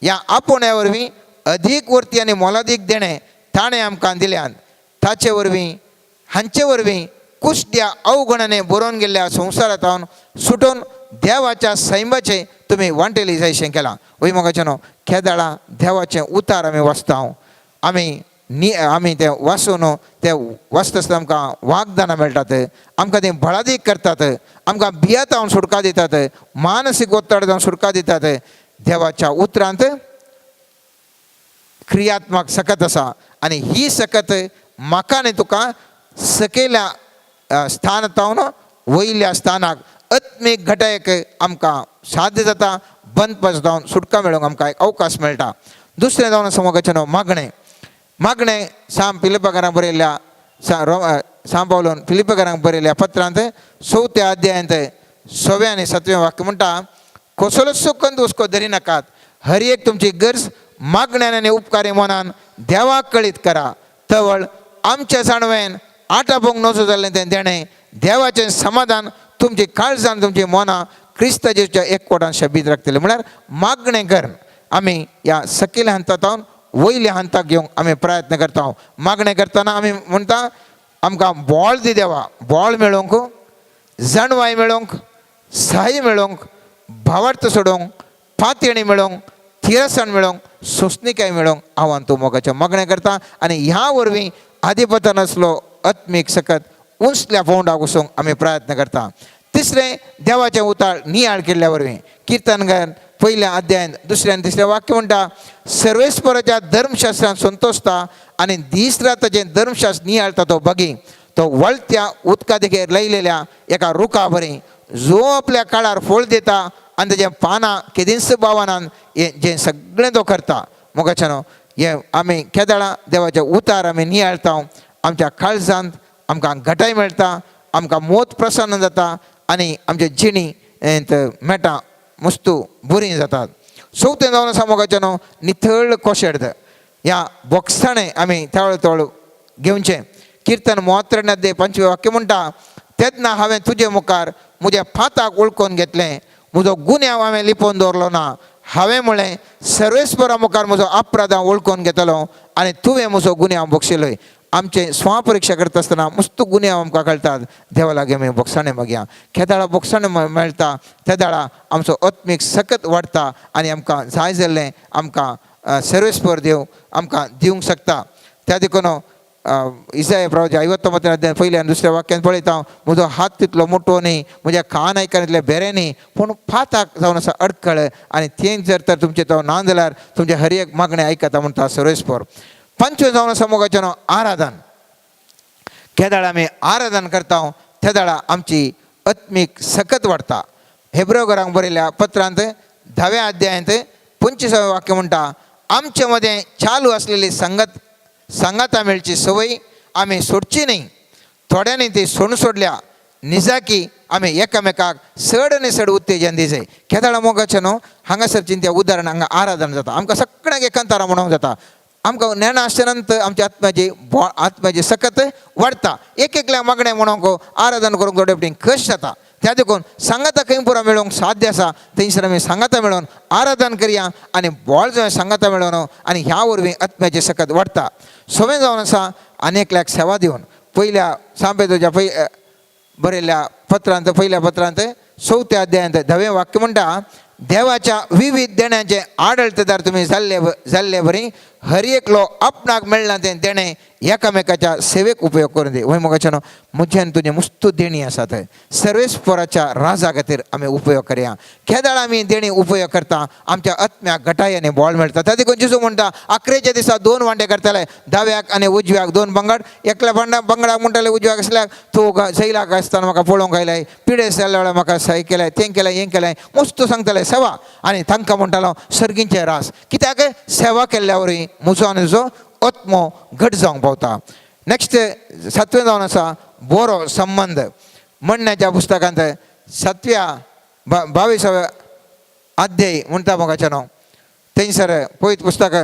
A: ह्या आपोवण्या वरवीं अदीक वर्ती आनी मोलादीक देणें ताणें आमकां दिल्यान. ताचे वरवीं, हांचे वरवीं कुश्ट्या अवगुणाने बरोवन गेल्ल्या संवसारांत सुटून देवाच्या सैमाचें तुमी वांटेली जायशें केलां. वय मोगाच्यानो, केदाळा देवाचें उतार आमी वाचता, आमी नी आमी तें वाचून तें वाचता आसतना आमकां वागदानां मेळटात, आमकां तें बळादीक करतात, आमकां भियेतावन सुटका दितात, मानसीक ಒತ್ತಡ जावन सुटका दितात. देवाच्या उतरांत क्रियात्मक सकत आसा आनी ही सकत म्हाका आनी तुका सकयल्या स्थानांत वयल्या स्थानाक आत्मीक घटक आमकां साध्य जाता. बंदपस जावन सुटका मेळोवंक आमकां एक अवकाश मेळटा. दुसरें जावन आसा मोगाचें मागणें. मागणें साम फिलिपकारांक बरयल्ल्या साम पावलोन फिलिपकारांक बरयल्ल्या पत्रांत चवथ्या अध्यायांत सव्या आनी सातवें वाक्य म्हणटा, कसलोच कंद हुस्को धरी नाकात, हर एक तुमची गरज मागण्यान आनी उपकारी मनान देवाक कळीत करा. तवळ आमच्या जाणवेन आटापोंक नजो जाल्लें तें देणें देवाचें समाधान तुमची काळजान तुमची मनां क्रिस्ताच्या एकवटान शबीत राखतलें. म्हळ्यार मागणें कर आमी ह्या सकयल्या हंतांत वयल्या हंताक घेवंक आमी प्रयत्न करता. मागणें करतना आमी म्हणटा आमकां बोळ दी देवा, बोळ मेळोवंक, जाणवाय मेळोवंक, सहाय मेळोवंक, भावार्थ सोडोवंक, पातयणी मेळोवंक, थिरसाण मेळोवंक, सोंसणिकाय मेळोवंक हांव आनी तूं मोगाचें मागणें करता. आनी ह्या वरवीं आदिपतान आसलो आत्मीक सकत उंचल्या पौंडाक वचूंक आमी प्रयत्न करता. तिसरें, देवाचें उतार नियाळ केल्ल्या वरवीं किर्तनगान पयल्या अध्यायांत दुसऱ्या आनी तिसरें वाक्य म्हणटा, सर्वेस्पराच्या धर्मशास्त्रान संतोषता आनी दीस रात ताचें धर्मशास्त्र नियाळता तो बगी तो वळत्या उदका देगेर लयलेल्या एका रुखा बरी जो आपल्या काळार फळ दिता आनी तेजें पानां केदींच बावनान हें जें सगळें तो करता. मोगाच्यानो, हें आमी केदळां देवाचें उतार आमी नियाळता, आमच्या काळजांत आमकां घटाय मेळटा, आमकां मोत प्रसन्न जाता आनी आमच्या जिणी मेटां मस्तू बरीं जातात. चवथें जावन आसा मोगाचें न्हू नितळ कोशेर्द ह्या बोगसाणें आमी तवळ तवळ घेवचें. किर्तन 33 5 वाक्य म्हणटा, तेन्ना हांवें तुजे मुखार म्हज्या पाताक वळखून घेतलें, म्हजो गुन्यांव हांवें लिपोवन दवरलो ना. हांवें म्हणलें सर्वेस्परा मुखार म्हजो अपराध हांव वळखून घेतलो आनी तुवें म्हजो गुन्यांव बक्षिलोय. आमचें स्वपरिक्षा करता आसतना मस्त गुन्यांव आमकां कळटात. देवा लागीं आमी बोगसाणें मागया. केदाळा बोगसाणें मेळटा तेदाळा आमचो आत्मीक सकत वाडटा आनी आमकां जाय जाल्लें आमकां सर्वेस्पर देव आमकां दिवंक शकता. त्या देखून इसाय प्रवाचे 59 अध्याय पयल्या आनी दुसऱ्या वाक्यान पळयता, म्हजो हात तितलो मोटो न्ही, म्हज्या कान आयकना तितलें बेरें न्ही, पूण पाताक जावन आसा अडखळ आनी तें जर तर तुमचें तो ना जाल्यार तुमचें हर एक मागणें आयकता म्हणटा सर्वेस्पर. 5वें जावन आसा मोगाचें नांव आराधन. केदाळा आमी आराधन करता तेदाळा आमची आत्मीक सकत वाडटा. हेब्रेवकारांक बरयल्या पत्रांत 10व्या अध्यायांत 25वें वाक्य म्हणटा, आमचे मदें चालू आसलेली सांगाता मेळची संवय आमी सोडची न्ही. थोड्यांनी ती सोडून सोडल्या. निजाकी आमी एकामेकाक चड आनी चड उत्तेजन दिजाय. केदाळा मोगाचें न्हू हांगासरची त्या उदाहरण हांगा आराधन जाता. आमकां सगळ्यांक एकांतारा म्हणूंक जाता. आमकां नेणा आसच्या नंतर आमच्या आत्म्याची आत्म्याची सकत वाडटा. एक एकल्या मागणें म्हणूंक आराधन करूंक थोडे फावटी कश्ट जाता. त्या देखून सांगाता खंय पुरो मेळोवंक साध्य आसा थंयसर आमी सांगाता मेळोवन आराधन करया आनी बोळ जावन सांगाता मेळोवन आनी ह्या वरवीं आत्म्याची सकत वाडटा. सवें जावन आसा आनी एकल्याक सेवा दिवन पयल्या सांपेतोच्या बरयल्ल्या पत्रांत पयल्या पत्रांत 4थ्या अध्यायांत 10वें वाक्य म्हणटा, देवाच्या विविध देण्याचे आडळतेदार तुमी जाल्ले जाल्ले बरी हर एकलो आपणाक मेळना तें देणें एकामेकाच्या सेवेक उपयोग करून दी. वय मोगाचें न्हू म्हजें तुजें मुस्तू देणी आसात सर्वेस्पराच्या राजा खातीर आमी उपयोग करया. केदाळ आमी देणी उपयोग करता आमच्या आत्म्याक घटाय आनी बळ मेळटा. त्या देखून जेजू म्हणटा अकरेच्या दिसा 2 वांटे करतले, दाव्याक आनी उजव्याक 2 पंगड. एकल्या पंगडाक म्हणटले उजव्याक आसल्याक तूं जैलाक आसतना म्हाका पळोवंक आयलाय, पिडेस्त जाल्ल्या वेळार म्हाका सहाय केलाय, तें केलाय, हें केलाय, मस्त सांगतले सेवा. आनी तांकां म्हणटालो सर्गींचे रास, कित्याक सेवा केल्ल्या वरवीं म्हजो आनी तुजो आत्मो घट जावंक पावता. नेक्स्ट 7वें जावन आसा बरो संबंद. म्हणण्याच्या पुस्तकांत 7व्या 22व्या अध्याय म्हणटा मोगाचें न्हू थंयसर पयत पुस्तक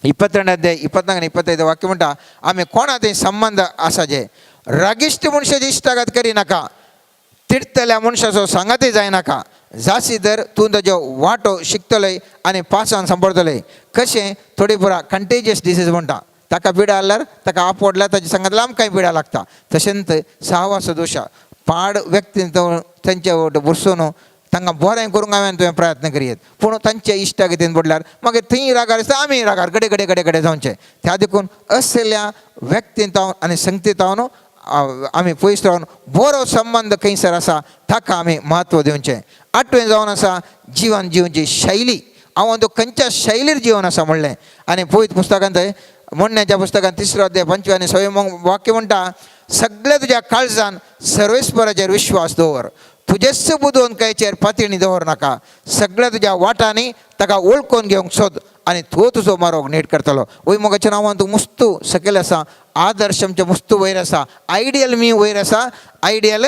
A: 22 अध्याय 24 आनी 25 वाक्य म्हणटा, आमी कोणा थंय संबंद आसा जे रागिश्ट मनशाची इश्टागत करिनाका, तिडतल्या मनशाचो सांगातय जायनाका, जासी तर तूं ताजो वांटो शिकतलय आनी पासान सांपडटलय. कशें थोडी पुरा कंटेजियस डिसीज म्हणटा, ताका पिडा आसल्यार ताका आपवडल्यार ताच्या सांगात आमकांय पिडा लागता. तशेंच सहवास दोशा पाड व्यक्ती तांचे वट बसून तांकां बरें करूंक हांवें तुवें प्रयत्न करयेत, पूण तांचे इश्टागतीन पडल्यार मागीर थंय रागार आसता आमी रागार गडे गडे गडे गडे जावचें. त्या देखून असल्या व्यक्तीन तावन आनी संगती तावन आमी पयस रावन बरो संबंद खंयसर आसा ताका आमी म्हत्व दिवचें. 8वें जावन आसा जिवन जिवची शैली. हांव तो खंयच्या शैलीर जिवन आसा म्हणलें. आनी पयत पुस्तकांत म्हणण्याच्या पुस्तकांत 3रो अध्याय 5 आनी 6वें वाक्य म्हणटा, सगळ्या तुज्या काळजान सर्वेस्पराचेर विश्वास दवर, तुजेच बुदोवन कांयचेर पातयणी दवर नाका, सगळ्या तुज्या वाटांनी ताका वळखून घेवंक सोद आनी तो तुजो मारोग नीट करतलो. वय मोगाच्या नांवान तूं मुस्तू सकयल आसा, आदर्श आमचे मुस्तू वयर आसा, आयडियल मी वयर आसा, आयडियल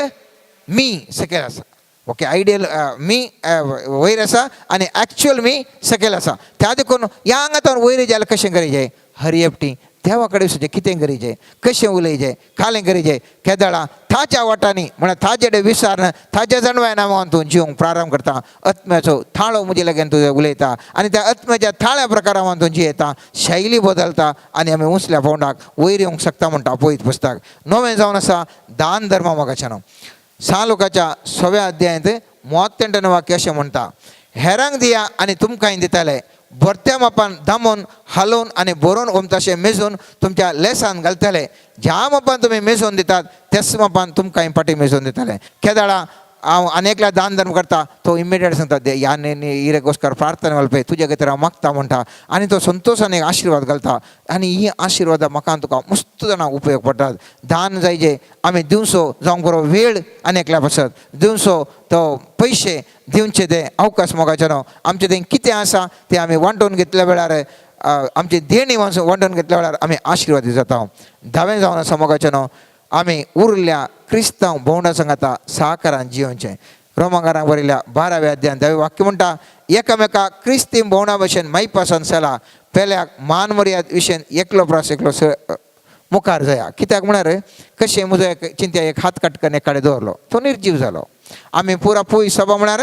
A: मी सकयल आसा. ओके, आयडियल मी वयर आसा आनी एक्चुअल मी सकयल आसा. त्या देखून ह्या आंगांत वयर जाल्यार कशें करीजे, हरयपटी देवा कडेन वचचें, कितें करीजे, कशें उलयजे, कालें करीजे, केदळा ताच्या वाटांनी म्हळ्यार ताजे विचार ताच्या जाणवाय नांवान तूं जिवंक प्रारंभ करता. आत्म्याचो थाळो म्हजे लागीं तूं उलयता आनी त्या आत्म्याच्या थाळ्या प्रकारान तूं जियेता, शैली बदलता आनी आमी उंचल्या पावंडाक वयर येवंक शकता म्हणटा पयत पुस्तक. 9वें जावन आसा दान धर्म मोगाचें नांव. सालुकाच्या 6व्या अध्यायांत 38 वाक्य अशें म्हणटा, हेरांक दिया आनी तुमकांय दिताले, भरत्या मापान दामून हालोवन आनी बरोवन ओमताशें मेजून तुमच्या लेसान घालतले. ज्या मापान तुमी मेजून दितात त्याच मापान तुमकांय फाटीं मेजून दितले. केदाळा हांव आनी एकल्या दान धर्म करता तो इमिडिएट सांगता, ह्या हिरेकोस्कर प्रार्थना घालपय तुज्या खातीर हांव मागता म्हणटा आनी तो संतोशान एक आशिर्वाद घालता आनी ही आशिर्वादां म्हाका आनी तुका मस्त जाणांक उपयोग पडटात. दान जायजे आमी दिवचो जावंक बरो वेळ आनी एकल्या पासत दिवचो तो पयशे दिवचे ते अवकाश मोगाचे न्हू. आमचें तें कितें आसा तें आमी वांटून घेतल्या वेळार आमची देणी वांटून घेतल्या वेळार आमी आशिर्वादी जाता. 10वें जावन आसा मोगाचें न्हू, आमी उरल्या क्रिस्तांव भोंवडा सांगाता साकारान जियोवचें. रोमांगारांक बरयल्या 12व्या अध्यायान 10वें वाक्य म्हणटा, एकामेका क्रिस्ती भोवणा भशेन मायपासान चला पेल्याक मान मर्याद विशयन एकलो प्रास एकलो मुखार जाया. कित्याक म्हळ्यार कशें म्हजो एक चिंत्या एक हात काटकन एक कडेन दवरलो तो निर्जीव जालो. आमी पुरा पुय सभा म्हळ्यार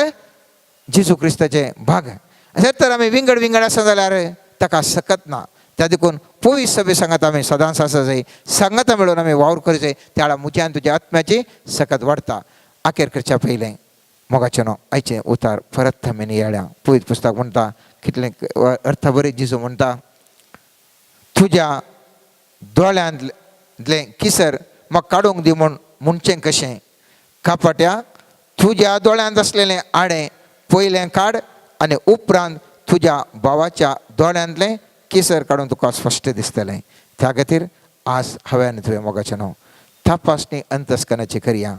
A: जेजू क्रिस्ताचे भाग. जर तर आमी विंगड विंगड आसा जाल्यार ताका सकत ना. त्या देखून पवित्र सभे सांगात आमी सदांच आसा जाय, सांगाता मेळून आमी वावर करूं जाय. त्या म्हज्या आनी तुज्या आत्म्याची सकत वाडटा. आखेर करच्या पयलें मोगाचें न्हू आयचें उतार परत आमी नियाळ्या. पवित्र पुस्तक म्हणटा कितलें अर्थ बरें जेजू म्हणटा, तुज्या दोळ्यांतलें किसर म्हाका काडूंक दी म्हूण म्हणचें कशें? कापाट्या, तुज्या दोळ्यांत आसलेलें आडें पयलें काड आनी उपरांत तुज्या भावाच्या दोळ्यांतलें केसर काडून तुका स्पश्ट दिसतलें. त्या खातीर आज हांवें आनी तुवें मोगाचें न्हू तपासणी अंतस्कनाची करया.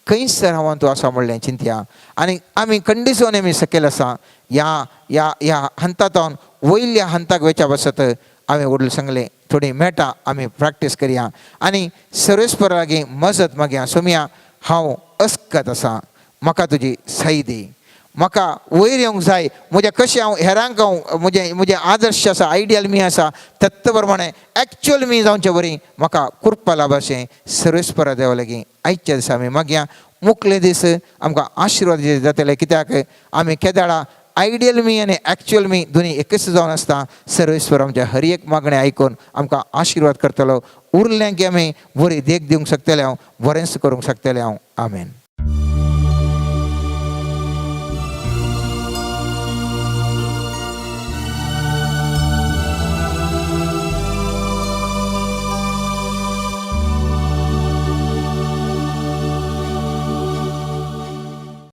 A: खंयसर हांव तूं आसा म्हणलें चिंतया आनी आमी कंडिशन आमी सकयल आसा ह्या ह्या ह्या हंतांत वयल्या हंताक वेच्या बसत हांवें वडील सांगलें थोडी मेळटा आमी प्रॅक्टीस करया आनी सर्वेस्परा लागीं मजत मागया. सोमया, हांव अस्कत आसा, म्हाका तुजी साई दी, म्हाका वयर येवंक जाय. म्हज्या कशें हांव हेरांक हांव म्हजें म्हजें आदर्श आसा, आयडियल मी आसा, तत्त प्रमाणे एक्चुअल मी जावचे बरी म्हाका कृपा लाभाशें सर्वेस्परा देवा लागीं आयच्या दिसा आमी मागया. मुखले दीस आमकां आशिर्वाद जातले, कित्याक आमी केदाळा आयडियल मी आनी एक्चुअल मी दोनी एकच जावन आसता. सर्वेस्पर आमच्या हर एक मागणें आयकून आमकां आशिर्वाद करतलो. उरलें की आमी बरी देख दिवंक शकतले, हांव बरेंच करूंक शकतले हांव. आमेन.